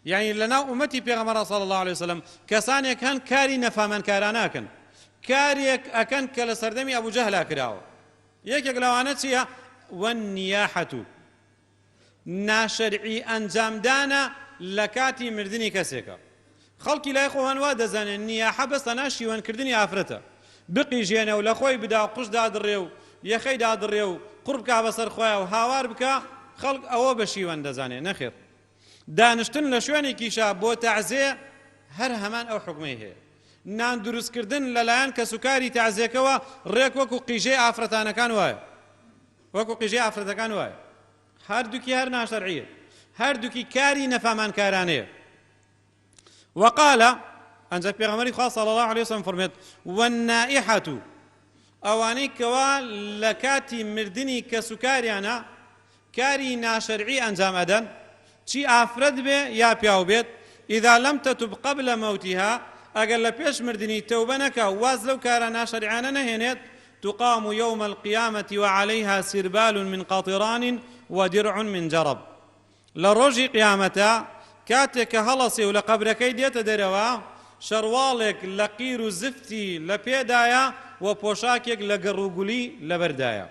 یعنی لەناو ئومەتی پێغەمبەر صلی الله علیه وسلم کەسانێک هەن کاری نەفامەنکارانە ئەکەن کارێک ئەکەن کە لە سەردەمی ئەبو جەهلا کراوە یەکێک لەوانە چییە؟ والنیاحة ناشەرعی ئەنجامدانە لە کاتی مردنی کەسێکە. خەڵکی لای خۆمان وا دەزانێ نیاحە بەس تەنها شیوەنکردنی ئافرەتە. بقیژێنێ و لە خۆی بدا و قژ دادڕێ و یەخەی دادڕێ و قوڕ بکا بەسەر خۆیا و هاوار بکا، خەڵک ئەوە بە شیوەن دەزانێ. نەخێر. دانشتن لە شوێنێکیشا بۆ تەعزێ هەر هەمان ئەو حوکمەی هەیە. نان دروستکردن لەلایەن کەسوکاری تەعزێکەوە ڕێک وەکو قیژەی ئافرەتانەکان وایە. وەکو قیژەی ئافرەتەکان وایە. هەردووکی هەر ناشەرعیە. هەردووکی کاری نەفامانکارانەیە. وقال ئەنجا پێغەمبەری خوا صلی الله علیه وسلم فەرمێت والنائحة ئەوانەی کەوا لە کاتی مردنی کەسوکاریانە کاری ناشەرعی ئەنجام ئەدەن چی ئافرەت بێ یا پیاو بێت اذا لم تتب قبل موتها ئەگەر لە پێش مردنی تەوبە نەکا و واز لەو کارە ناشەرعیانە نەهێنێت تقام يوم القيامة وعليها سربال من قطران ودرع من جرب لە ڕۆژی قیامەتا کاتێک کە هەڵەسێ و لە قەبرەکەی دێتە دەرەوە شەرواڵێک لە قیر و زفتی لە پێدایە و پۆشاکێک لە گەڕوگولی لەبەردایە.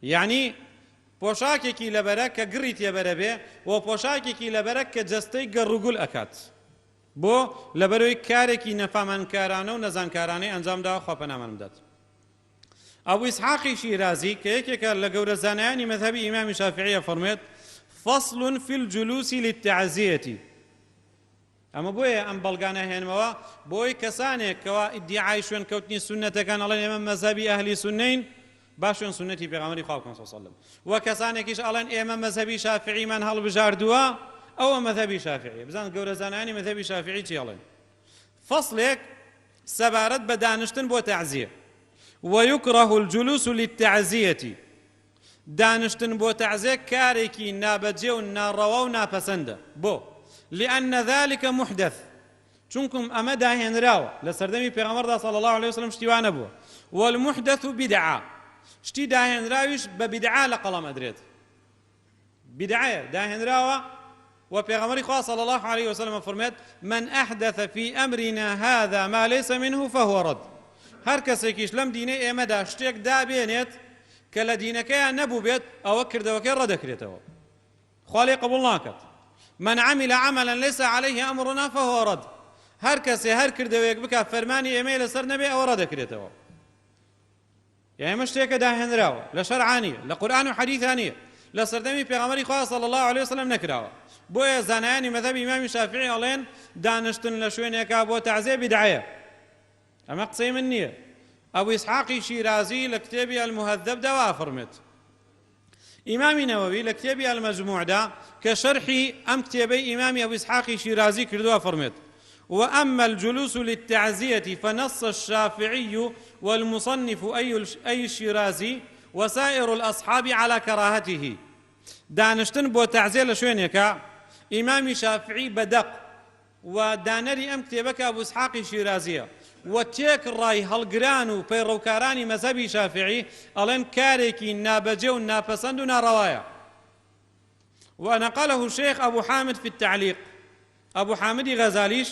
یەعنی پۆشاکێکی لەبەرە کە گڕی تێبەرە بێ و پۆشاکێکی لەبەرە کە جەستەی گەڕوگول ئەکات. بۆ؟ لەبەرئەوەی کارێکی نەفامانکارانە و نەزانکارانەی ئەنجام داوە خوا پەنامان بدات. ئەبو ئیسحاقی شیرازی کە یەکێکە لە گەورە زانایانی مەزهەبی ئیمامی شافعیە فەرموێت فصل فی الجلوس للتعزیة ئەمە بۆیە ئەم بەڵگانە هێنمەوە بۆی کەسانێک کەوا ئیدیعای شوێن کەوتنی سوننەتەکان ئەڵێن ئێمە مەزهەبی ئەهلی سوننەین با شوێن سوننەتی پێغەمبەری خوا بکەن صلی الله علیه وسلم و کەسانێکیش ئەڵێن ئێمە مەزهەبی شافعیمان هەڵبژاردووە ئەوە مەزهەبی شافعی بزان گەورە زانایانی مەزهەبی شافعی چی ئەڵێن فەسڵێک سەبارەت بە دانیشتن بۆ تەعزیە ویکره الجلوس للتعزیە دانیشتن بۆ تەعزیە کارێکی نابەجێ و ناڕەوا و ناپەسەندە بۆ لأن ذلك محدث چونکم ئەمە داهێنراوە لە سەردەمی پێغەمبەردا صلی الله علیه وسلم شتی وا نەبووە والمحدث بدعە شتی داهێنراویش بە بدعە لە قەڵەم ئەدرێت بیدعەیە داهێنراوە و پێغەمبەری خوا صلی اللە علیه وسلم ئەفەرموێت من احدث فی امرنا هذا ما لیس منه فهو رد هەر کەسێکیش لەم دینەی ئێمەدا شتێک دابێنێت کە لە دینەکەیان نەبوو بێت ئەوە کردەوەکەی ڕەدەکرێتەوە خوا لێ قبوڵ ناکات من عمل عملا ليس عليه امرنا فهو رد هەر کەسێ هەر کردەوەیەک بکات فەرمانی ئێمەی لەسەر نەبێ ئەوە ڕەدەکرێتەوە. یانی ئەمە شتێکە داهێنراوە لە شەرعا نییە لە قورئان و حەدیثا نییە لە سەردەمی پێغەمبەری خوا صلی الله علیه وسلم نەکراوە بۆیە زانایانی مەذهەبی ئیمامی شافعی ئەڵێن دانیشتن لە شوێنێکا بۆ تەعزیە بیدعەیە ئەمە قسەی من نییە ئەبو ئیسحاقی شیرازی لە کتێبی المهذبدا وا ئەفەرمێت ئیمامی نەوەوی لە کتێبی المجموعدا کە شەرحی ئەم کتێبەی ئیمامی ئەبو ئیسحاقی شیرازی کردووە فەرمێت وأما الجلوس للتعزية فنص الشافعي والمصنف أي الشيرازي وسائر الأصحاب على كراهته دانشتن بۆ تەعزیە لە شوێنێکە ئیمامی شافعی بە دەق و دانەری ئەم کتێبە کە ئەبو ئیسحاقی شیرازییە و تێکڕای هەڵگران و پەیڕەوکارانی مەزهەبی شافعی ئەڵێن کارێکی نابەجێ و ناپەسەند و ناڕەوایە. ونقله الشیخ ابو حامد فی التعلیق ئەبو حامدی غەزالیش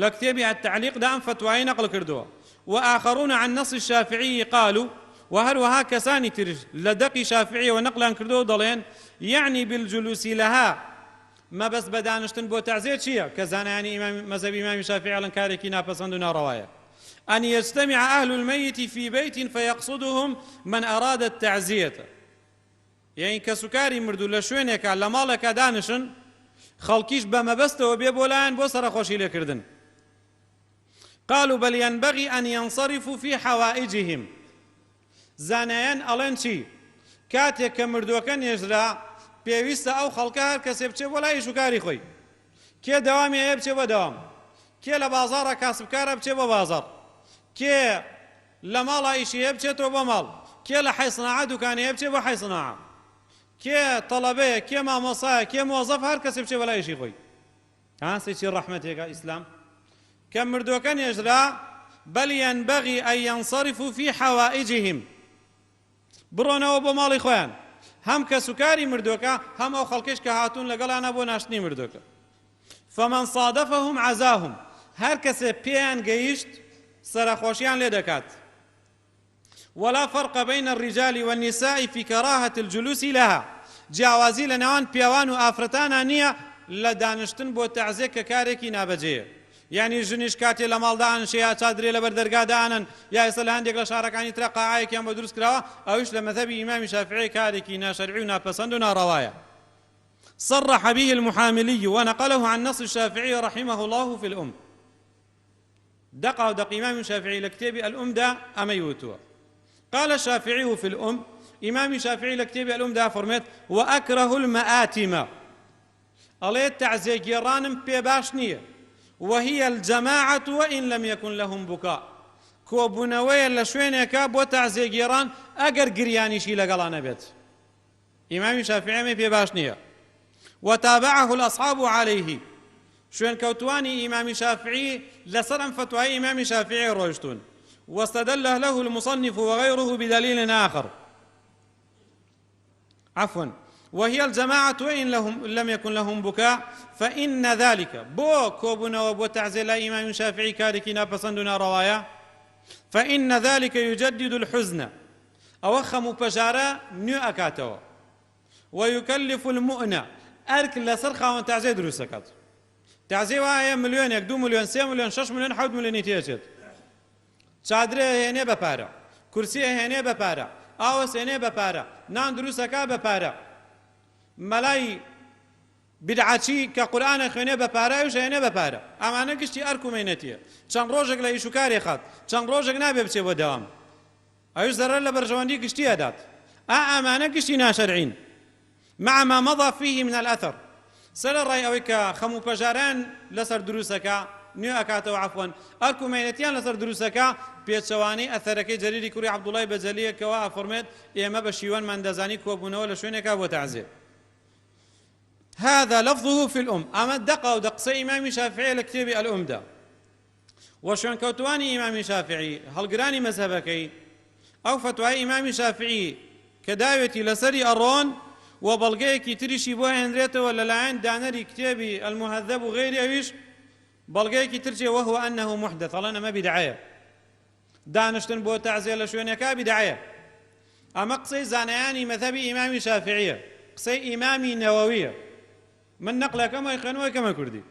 لە کتێبی التعلیق دا ئەم فەتوایەی نەقڵ کردووە. وآخرون عن نص الشافعی قالوا و هەروەها کەسانی تریش لە دەقی شافعیەوە نەقڵیان کردووە و دەڵێن یعنی بالجلوس لها مەبەست بە دانشتن بۆ تەعزیە چییە کە زانایانی ئیمامی مەزهەبی ئیمامی شافعی ئەڵێن کارێکی ناپەسەند و ناڕەوایە أن يجتمع أهل الميت في بيت فيقصدهم من أراد التعزية یعنی کەسوکاری مردوو لە شوێنێکا لە ماڵێکا دانشن خەڵکیش بە مەبەستەوە بێ بۆ لایان بۆ سەرەخۆشی لێکردن قالوا بل ينبغي أن ينصرفوا في حوائجهم زانایان ئەڵێن چی؟ کاتێک کە مردووەکە نێژرا پێویستە ئەو خەڵکە هەر کەسێ بچێ بۆ لای ئیشوکاری خۆی. کێ دەوامی هەیە بچێ بۆ دەوام. کێ لە بازاڕا کاسبکارە بچێ بۆ بازاڕ. کێ لە ماڵا ئیشی هەیە بچێتەوە بۆ ماڵ. کێ لە حەی سناعە دوکانی هەیە بچێ بۆ حەی سناعە. کێ تەڵەبەیە، کێ مامۆستایە، کێ مۆزەفە هەر کەسێ بچێ بۆ لای ئیشی خۆی. ها سەی چی ڕەحمەتێکە ئیسلام کە مردوەکە نێژرا بل ينبغي أن ينصرفوا في حوائجهم بڕۆنەوە بۆ ماڵی خۆیان هەم کەسوکاری مردوەکە هەم ئەو خەڵکیش کە هاتوون لەگەڵیانە بۆ ناشتنی مردوەکە فمن صادفهم عزاهم هەر کەسێ پێیان گەیشت سەرەخۆشیان لێ دەکات ولا فرق بین الرجال والنساء فی کراهة الجلوس لها، جیاوازی لە نێوان پیاوان و ئافرەتانا نییە لە دانشتن بۆ تەعزیە کە کارێکی نابەجێیە یانی ژنیش کاتێ لە ماڵ دائەنشێ یا چادرێ لەبەر دەرگا دائەنەن یا ئێستا لە هەندێک لە شارەکانی ترا قاعەیەکیان بۆ دروست کراوە ئەویش لە مەزهەبی ئیمامی شافعی کارێکی ناشەرعی و ناپەسەند و ناڕەوایە. صرح به المحاملی ونقله عن نص الشافعی رحمه الله فی الأم. دەقاو دەق ئیمامی شافعی لە کتێبی الأم دا ئەمەی وتووە قال الشافعی فی الأم ئیمامی شافعی لە کتێبی الأم دا فەرمێت وأکره المآتم ئەڵێ تەعزیە گێڕانم پێ باش نییە وهي الجماعة وإن لم يكن لهم بكاء کۆبوونەوەیە لە شوێنێکە بۆ تەعزیە گێڕان ئەگەر گریانیشی لەگەڵا نەبێت ئیمامی شافعی ئەمەی پێ باش نییە وتابعه الأصحاب عليه شوێنکەوتوانی ئیمامی شافعی لەسەر ئەم فەتوای ئیمامی شافعی ڕۆیشتوون واستدل له المصنف وغيره بدليل آخر عفوا وهي الجماعة وإن لهم لم يكن لهم بكاء فإن ذلك بۆ کۆبوونەوە بۆ تەعزیە لای ئیمامی شافعی کارێکی ناپەسەند و ناڕەوایە فإن ذلك يجدد الحزن ئەوە خەم و پەژارە نوێ ئەکاتەوە ویکلف المؤنە ئەرک لەسەر خاوەن تەعزیە دروست ئەکات تەعزیە وایە ملیۆنێک دو ملیۆن سێ ملیۆن شەش ملیۆن حەوت ملیۆنی تێچێت چادرێ هێنێ بە پارە کورسی هێنێ بە پارە ئاوەس هێنێ بە پارە نان دروستەکە بە پارە مەلای بیدعەچی کە قورئان ئەخوێنێ بە پارە ئەویش ئەیەنێ بە پارە ئەمانە گشتی ئەرک و مەینەتیە چەند ڕۆژێک لە ئیش و کارێ خات چەند ڕۆژێک نابێ بچێ بۆ دەوام ئەویش زەرەر لە بەرژەوەندی گشتی ئەدات ئا ئەمانە گشتی ناشەرعین مع ما مضى فيه من الأثر سەرەڕای ئەوەی کە خەم و پەژارەیان لەسەر دروستەکە نوێ ئەکاتەوە عەفوەن ئەرک و مەینەتیان لەسەر دروستەکە پێچەوانەی ئەثەرەکەی جەریری کوڕی عەبدوڵای بەجەلیە کەوا ئەفەرمێت ئێمە بە شیوەنمان دەزانی کۆبوونەوە لە شوێنێکا بۆ تەعزیە هذا لفظه في الأم ئەمە دەقە و دە قسەی ئیمامی شافعیە لە کتێبی الأم دا و شوێنکەوتووانی ئیمامی شافعی هەڵگرانی مەزهەبەکەی ئەو فەتوای ئیمامی شافعی کە داوێتی لەسەری ئەڕۆن و بەڵگەیەکی تریشی بۆ هێنرێتەوە لەلایەن دانەری کتێبی المهذب و غەیری ئەویش بەڵگەیەکی تر چیە وهو أنه محدث ئەڵێن ئەمە بیدعەیە دانشتن بۆ تەعزیە لە شوێنێکا بیدعەیە ئەمە قسەی زانایانی مەزهەبی ئیمامی شافعیە قسەی ئیمامی نەوەویە من نەقلەکەم ئەیخوێنم ئەیکەمە کوردی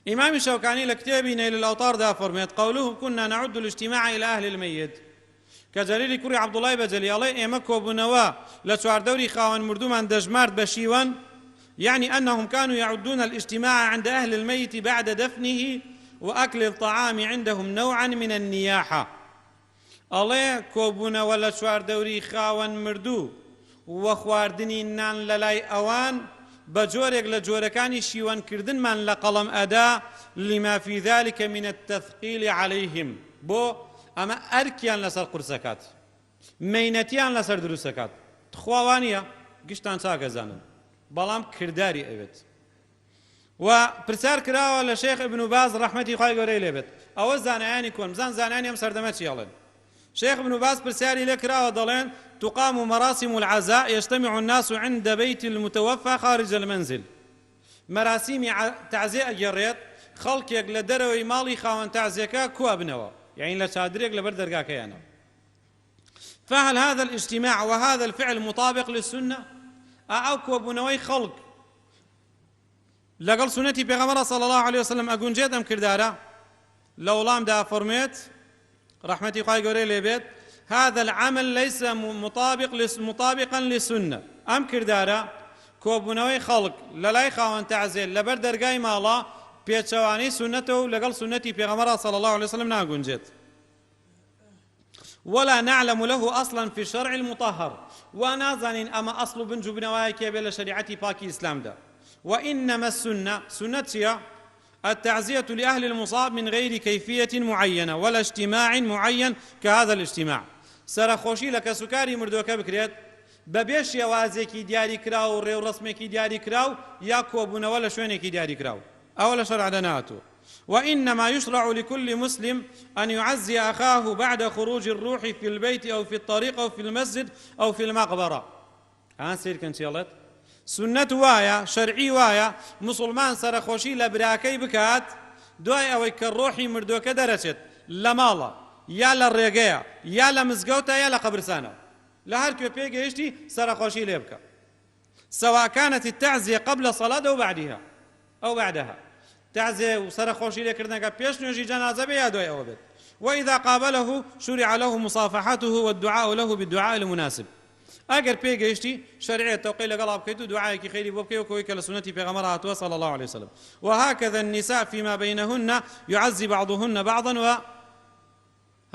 ئیمامی شەوکانی لە کتێبی نەیل الأوطار دا فەرمێت قوله كنا نعد الاجتماع إلى أهل الميت. کە جەریری کوڕی عەبدوڵای بەجەلی ئەڵێ ئێمە کۆبوونەوە لە چواردەوری خاوەن مردوومان دەژمارد بە شیوەن، یعنی انهم كانوا يعدون الاجتماع عند اهل الميت بعد دفنه واكل الطعام عندهم نوعا من النیاحە. ئەڵێ کۆبوونەوە لە چواردەوری خاوەن مردوو و خواردنی نان لەلای ئەوان بە جۆرێک لە جۆرەکانی شیوەنکردنمان لە قەڵەم ئەدا، لما فی ذلک من التثقیل علیهم، بۆ ئەمە ئەرکیان لەسەر قورس ئەکات، مەینەتیان لەسەر دروست ئەکات، تخوا وانیە؟ گشتان چاک ئەزانن، بەڵام کرداری ئەوێت. و پرسیار کراوە لە شێخ ابن باز ڕەحمەتی خوای گەورەی لێ بێت، ئەوە زانایانی کۆن، بزان زانایانی ئەم سەردەمە چی ئەڵێن. شێخ ابن باز پرسیاری لێ کراوە دەڵێن، تقام مراسم العزاء يجتمع الناس عند بيت المتوفى خارج المنزل، مەراسیمی تەعزیە ئەگێڕێت خەڵکێک لە دەرەوەی ماڵی خاوەن تەعزیەکە کۆ ئەبنەوە، یەعنی لە چادرێک لەبەر دەرگاکەیانەوە. فهل هذا الاجتماع وهذا الفعل مطابق للسنة؟ ئا ئەو کۆبوونەوەی خەڵک لەگەڵ سوننەتی پێغەمبەر صلی اللە علیە وسلم ئەگونجێت ئەم کردارە؟ لە وەڵامدا ئەفەرموێت ڕەحمەتی خوای گەورەی لێ بێت هذا العمل ليس مطابق مطابقا للسنة، ئەم کردارە کۆبوونەوەی خەڵک لەلای خاوەن تەعزێ لەبەر دەرگای ماڵە پێچەوانەی سوننەتە و لەگەڵ سوننەتی پێغەمبەر صلی اللە علیه وسلم ناگونجێت. ولا نعلم له اصلا فی الشرع المطهر، وا نازانین ئەمە ئەسڵ و بنج و بنەوایەکی هەبێت لە شەریعەتی پاکی ئیسلامدا. وانما السنە، سوننەت چییە؟ التعزیە لأهل المصاب من غیر کیفیە معینە ولا اجتماع معین کهذا الاجتماع، سەرەخۆشی لە کەسوکاری مردووەکە بکرێت بەبێ شێوازێکی دیاریکراو و ڕێوڕەسمێکی دیاریکراو یا کۆبوونەوە لە شوێنێکی دیاریکراو، ئەوە لە شەرعدا نەهاتووە. وإنما يشرع لكل مسلم أن يعزي أخاه بعد خروج الروح في البيت أو في الطريق أو في المسجد أو في المقبرة. ها سەیرکەن چی ئەڵێت، سوننەت وایە، شەرعی وایە موسڵمان سەرەخۆشی لە براکەی بکات دوای ئەوەی کە ڕۆحی مردووەکە دەرەچێت لە ماڵە یا لە ڕێگەیە یا لە مزگەوتە یا لە قەبرسانە، لە هەر کوێ پێی گەیشتی سەرەخۆشی لێ بکە، سواء كانت التعزية قبل الصلاة أو بعدها أو بعدها، تەعزیە و سەرەخۆشی لێکردنەکە پێش نوێژی جەنازە بێ یا دوای ئەوە بێت. وإذا قابله شرع له مصافحته والدعاء له بالدعاء المناسب، ئەگەر پێی گەیشتی شەرعیە تەوقەی لەگەڵا بکەیت و دوعایەکی خەیری بۆ بکەی وەک ئەوەی کە لە سوننەتی پێغەمبەر هاتووە صلی اللە علیه وسلم. وهكذا النساء فيما بينهن يعزي بعضهن بعضا و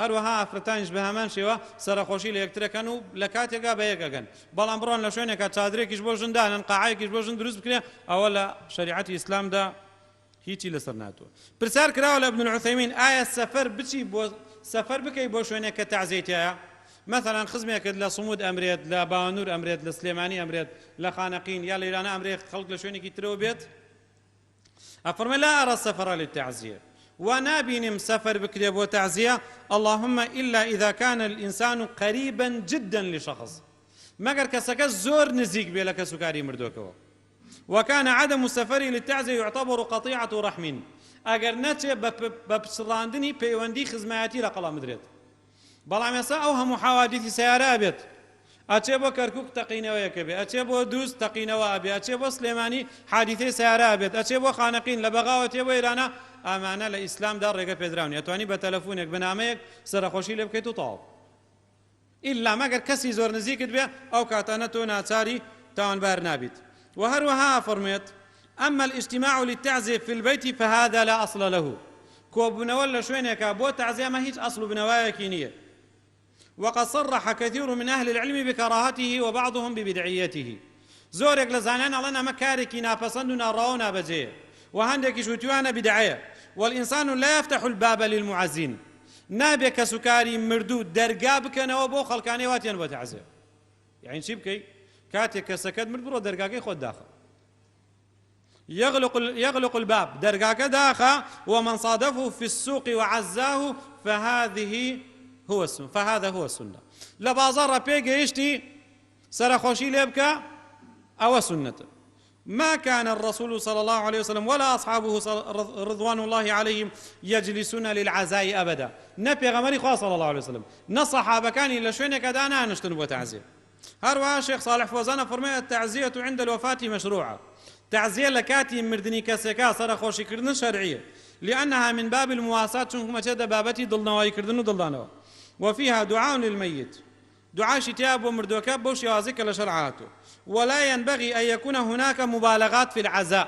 هەروەها ئافرەتانیش بە هەمان شێوە سەرەخۆشی لە یەکتر ئەکەن و لە کاتێکا بە یەک ئەگەن، بەڵام بڕۆن لە شوێنێکا چادرێکیش بۆ ژن دانەن، قاعەیەکیش بۆ ژن دروست بکرێ، ئەوە لە شەریعەتی ئیسلامدا هیچی لەسەر ناتووە. پرسیار کراوە لە ابن العثیمین ئایا سەفەر بچی بۆ سەفەر بکەی بۆ شوێنێک کە تەعزیەی تیایە؟ مەسەلەن خزمێکت لە سمود ئەمرێت، لە باوەنور ئەمرێت، لە سلێمانی ئەمرێت، لە خانەقین یا لە ئیرانە ئەمرێ، خەڵک لە شوێنێکی ترەوە بێت، ئەفەرمێ لا أرى السفر للتعزية، وا نابینم سەفەر بکرێ بۆ تەعزیە، اللهم إلا إذا كان الإنسان قريبا جدا لشخص، مەگەر کەسەکە زۆر نزیک بێ لە کەسوکاری مردووەکەوە، وكان عدم السفر للتعزية يعتبر قطيعة رحم، ئەگەر نەچێ بە پچڕاندنی پەیوەندی خزمایەتی لە قەڵەم بدرێت. بەڵام ئێستا ئەو هەموو حەوادیسی سەیارە ئەبێت، ئەچێ بۆ کەرکوک تەقینەوەیەک ئەبێ، ئەچێ بۆ دوز تەقینەوە ئەبێ، ئەچێ بۆ سلێمانی حادیثەی سەیارە ئەبێت، ئەچێ بۆ خانەقین لە بەغاوە تێ بۆ ئێرانە، ئەمانە لە ئیسلامدا ڕێگە پێدراو نیە، ئەتوانی بە تەلەفونێک بە نامەیەک سەرەخۆشی لێ بکەیت و تەواو. ئیلا مەگەر کەسی زۆر نزیکت بێ ئەو کاتانە تۆ ناچاری تاوانبار نابیت. وە هەروەها ئەفەرموێت، اما الاجتماع للتعزیە فی البیت فهذا لا اصل له، کۆبوونەوە لە شوێنێکا بۆ تەعزیە ئەمە هیچ ئەسڵ و بنەوایەکی نییە. وقد صرح كثير من اهل العلم بکراهته وبعضهم ببدعیته، زۆرێک لە زانایان ئەڵێن ئەمە کارێکی ناپەسەند و ناڕەوا و نابەجێیە و هەندێکیش وتویانە بیدعەیە. والانسان لا یفتح الباب للمعزین، نابێ کەسوکاری مردوو دەرگا بکەنەوە بۆ خەڵکانەی وا تێن بۆ تەعزیە. یەعنی چی بکەی؟ کاتێک کەسەکەت مرد بڕۆ دەرگاکەی خۆت داخە. یغلق یغلق الباب، دەرگاکە داخە، ومن صادفه فی السوق وعزاه فهذه هو السنة فهذا هو السنة، لە بازاڕا پێی گەیشتی سەرەخۆشی لێ بکە ئەوە سوننەتە. ما كان الرسول صلى الله عليه وسلم ولا أصحابه رضوان الله عليهم يجلسون للعزاء أبدا، نە پێغەمبەری خوا صلى الله عليه وسلم نە صەحابەکانی لە شوێنێکا دانانشتن بۆ تەعزیە. هەروەها شێخ صالح فۆزان ئەفەرموێ التعزیە عند الوفاة مشروعە، تەعزیە لە کاتی مردنی کەسێکا سەرەخۆشی کردن شەرعیە، لأنها من باب المواساة، چونکە ئەچێتە بابەتی دڵنەوایی کردن و دڵدانەوە. وفيها دعاء للميت دوعاشی تیا بۆ مردوەکە بەو شێوازەی کە لە شەرع هاتووە ولا ينبغي أن يكون هناك مبالغات في العزاء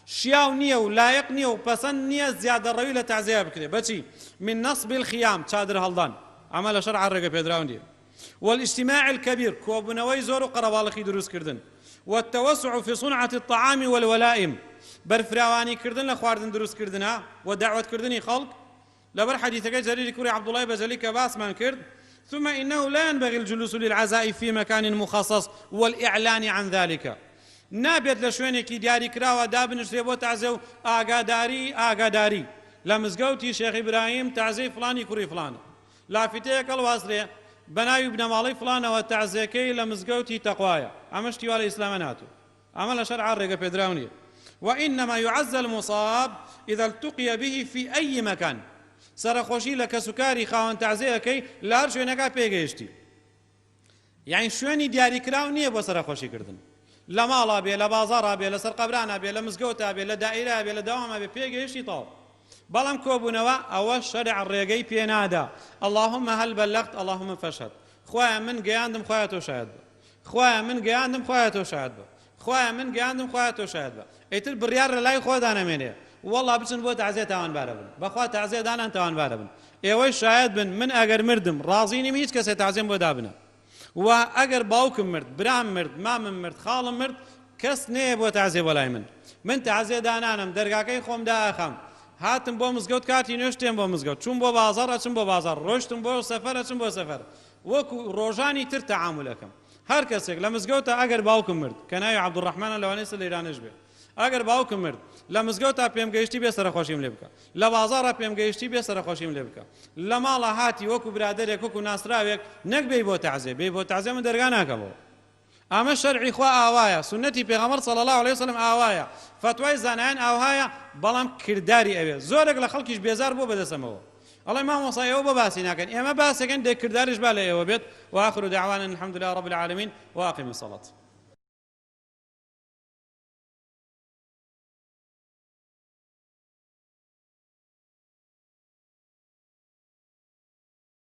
شیاو نییە و لایق نییە و پەسەند نییە زیادەڕەوی لە تەعزیە بکرێ بەچی من نصب الخیام چادر هەڵدان ئەمە لە شەرع ڕێگە پێدراو نییە والاجتماع الكبير کۆبوونەوەی زۆر و قەرەباڵخی دروستکردن والتوسع في صنعة الطعام والولائم بەرفراوانی کردن لە خواردن دروستکردنا و دەعوەتکردنی خەڵک لەبەر حەدیثەکەی جەریری کوڕی عەبدوڵای بەجەلی کە باسمان کرد ثم إنه لا ينبغي الجلوس للعزاء في مكان مخصص والإعلان عن ذلك نابێت لە شوێنێکی دیاری کراوە دابنشرێ بۆ تەعزێ و ئاگاداری ئاگاداری لە مزگەوتی شێخ ئیبراهیم تەعزێی فڵانی کوڕی فڵانە لافیتەیەک هەڵواسرێ بەناوی بنەماڵەی فڵانەوە تەعزێکەی لە مزگەوتی تەقوایە ئەمە شتی وا لە ئیسلامە نەهاتووە ئەمە لە شەرعا ڕێگە پێدراو نییە وإنما يعزى المصاب إذا التقي به في أي مكان سەرەخۆشی لە کەسوکاری خاوەن تەعزێ ئەکەی لە هەر شوێنێکا پێگەیشتی یعنی شوێنی دیاریکراو نییە بۆ سەرەخۆشی کردن لە ماڵا بێ لە بازاڕا بێ لەسەر قەبرانا بێ لە مزگەوتا بێ لە دائیرە بێ لە دەواما بێ پێگەیشتی تەواو بەڵام کۆبوونەوە ئەوە شەرع ڕێگەی پێ نادا اللهم هل بلغت اللهم فاشهد خوایە من گەیاندم خوایە تۆ شایەت بە خوایە من گەیاندم خوایە تۆ شایەت بە خوایە من گەیاندم خوایە تۆ شایەت بە ئیتر بڕیار لە لای خۆدا نەمێنێ وەڵا بچن بۆ تەعزیە تاوانبارە بن بەخوا تەعزیە دانان تاوانبارە بن ئێوەی شایەت بن من ئەگەر مردم ڕازی نیم هیچ کەسێ تەعزیەم بۆ دابنە و ئەگەر باوکم مرد برام مرد مامم مرد خاڵم مرد کەس نەیە بۆ تەعزیە بۆ لای من من تەعزیە دانانم دەرگاکەی خۆم دائەخەم هاتم بۆ مزگەوت کاتی نوێژ تێم بۆ مزگەوت چووم بۆ بازاڕ ئەچم بۆ بازاڕ ڕۆشتم بۆ سەفەر ئەچم بۆ سەفەر وەکو ڕۆژانی تر تەعامول ئەکەم هەر کەسێک لە مزگەوتا ئەگەر باوکم مرد کە ناوی عەبدولڕەحمانە لەوانەیە سەر لە ئیرانێش بێ ئەگەر باوکم مرد لە مزگەوتا پێم گەیشتی بێ سەرەخۆشیم لێ بکە لە بازاڕا پێم گەیشتی بێ سەرەخۆشیم لێ بکە لە ماڵا هاتی وەکو برادەرێک وەکو ناسراوێک نەک بێی بۆ تەعزێ بێی بۆ تەعزێ من دەرگا ناکەمەوە ئەمە شەرعی خوا ئاوایە سوننەتی پێغەمبەر صلی اللە علیە وسلم ئاوایە فەتوای زانایان ئاوهایە بەڵام کرداری ئەوێ زۆرێک لە خەڵکیش بێزار بووە بەدەستەمەوە ئەڵێ مامۆستا ئێوە بۆ باسی ناکەن ئێمە باسەکەن دەی کرداریش با لە ئێوە بێت وآخر دعوانا الحمد لله رب العالمین وأقم الصلاة.